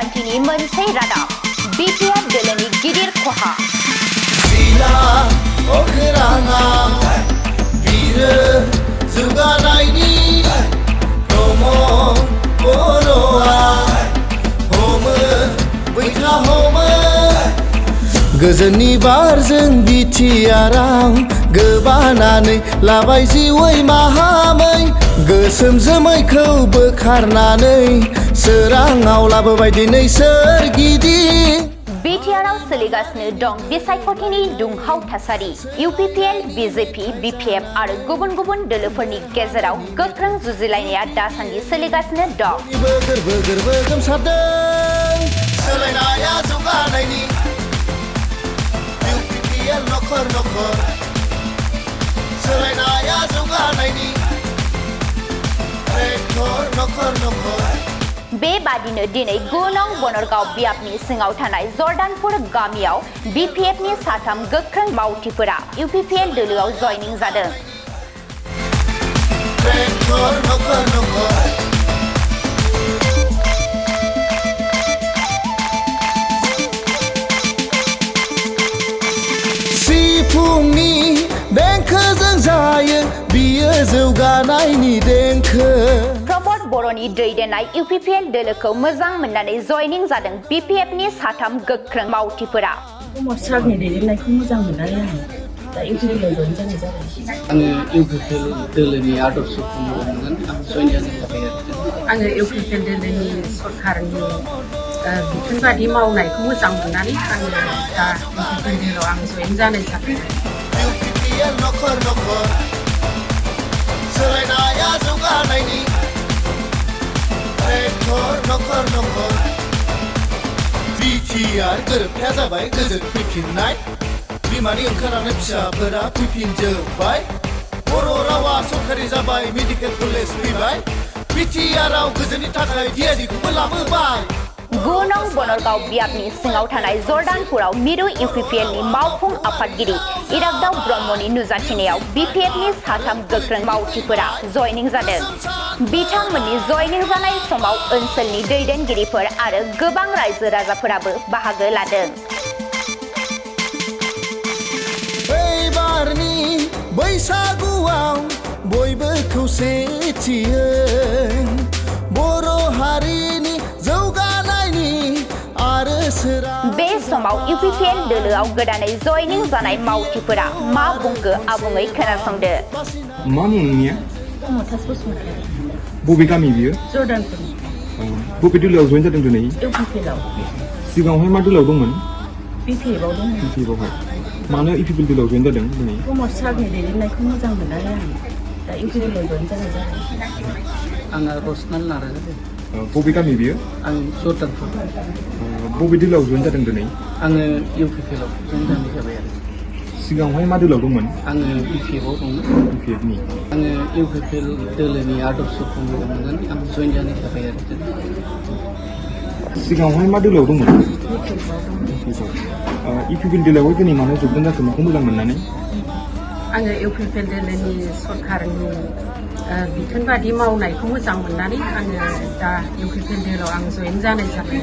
सांग्रांथिनि मोनसे रादाब बिटिआर दोलोनि गिदिर खहा सिला अखराङा बिरो जौगानायनि प्रमद बर'आ हमो बैथा हमो गोजोननि बारजों बिटिआराव गोबानानै लाबाय जिउै माहामै गोसोम जोमैखौ बोखारनानै सोराङाव लाबोबाय दिनै सोरगिदिं बिटिआराव सोलिगासिनो दं बिसायख'थिनि दुंहाव थासारि इउपिपिएल बिजेपि बिपिएफ आरो गुबुन गुबुन दोलोफोरनि गेजेराव गोख्रों जुजिलायनाया दासान्दि सोलिगासिनो दं गोरबो गोमसारदों सोलायनाया जौगानायनि इउपिपिएल नखर नखर सोलायनाया जौगानायनि ट्रेक्टर नखर नखर बेबादिनो दिनै 9 नं बनरगाव बियाबनि सिङाव थानाय जर्डानपुर गामियाव बिपिएफनि साथाम गोख्रों मावथिफोरा इउपिपिएल दोलोआव जयनिं जादों। सिफुंनि देंखोजों जायो बियो जौगानायनि देंखो बर'नि दैदेननाय इउपिपिएल दोलोखौ मोजां मोननानै जयनिं जादों बिपिएफनि साथाम गोख्रों मावथिफोरा सारनि दैदेननायखौ मोजां मोननानै आं दा इउपिपिएल जयन जानाय जाबाय आङो इउपिपिएल दोलोनि आदर्शखौ मोजां मोननानै आं जयन जानाय जाबाय आङो इउपिपिएल दोलोनि सरकारनि बिथोन बादि मावनायखौ मोजां मोननानै आङो दा इउपिपिएल दोलोआव आं जयन जानाय जाबाय इउपिपिएल नखर नखर सोलायनाया जौगानायनि नखर नखर बिटिआर गोरोबथाया जाबाय गोजोन फैफिननाय बिमानि ओंखारलांनाय फिसाफोरा फैफिनजोब्बाय बर' रावा सरकारि जाबाय मेडिकेल कलेज फैबाय बिटिआराव गोजोननि थाखाय डिआइडिखौबो लाबोबाय 9 नं बनरगाव बियाबनि सिङाव थानाय जर्डानपुराव मिरु इउपिपिएलनि मावफुं आफादगिरि इराग्दाव ब्रह्मनि नुजाथिनायाव बिपिएफनि साथाम गोख्रों मावथिफोरा जयनिं जादों बिथांमोननि जयनिं जानाय समाव ओनसोलनि दैदेनगिरिफोर आरो गोबां रायजो राजाफोराबो बाहागो लादों एबारनि बैसागुआव बयबो खौसेथियै बर' हारिनि बे समाव इउपिपिएल दोलोआव गोदानै जयनिं जानाय मावथिफोरा मा बुंखो आबुङै खोनासंदो मा मुं नोंनिया बबे गामि बियो जर्डानपुर बबे दोलोआव जयन जादों दिनै इउपिपिएलआव सिगाङावहाय मा दोलोआव दंमोन बिपिएफआव दंमोन बिपिएफआवहाय मानो इउपिपिएल दोलोआव जयन जादों दिनै सारनि दैदेननायखौ मोजां मोननानै आं दा इउपिपिएल जयन जानाय जाबाय आंना रसनाल नाराजादों बबे गामि बियो आं जर्डानपुर बबे दोलोआव जयन जादों दिनै आङो इउपिपिएलआव जयन जानाय जाबाय आरो सिगाङावहाय मा दोलोआव दंमोन आङो बिपिएफआव दंमोन बिपिएफनि आङो इउपिपिएल दोलोनि आदर्शखौ मोजां मोननानै आं जयन जानाय जाबाय आरो सिगाङावहाय मा दोलोआव दंमोन इउपिपिएल दोलोआवहाय दिनै मानो जगदान जाखो माखौ मोजां मोननानै आङो इउपिपिएल दोलोनि सरकारनि बिथोन बादि मावनायखौ मोजां मोननानै आङो दा इउपिपिएल दोलोआव आं जयन जानाय जाबाय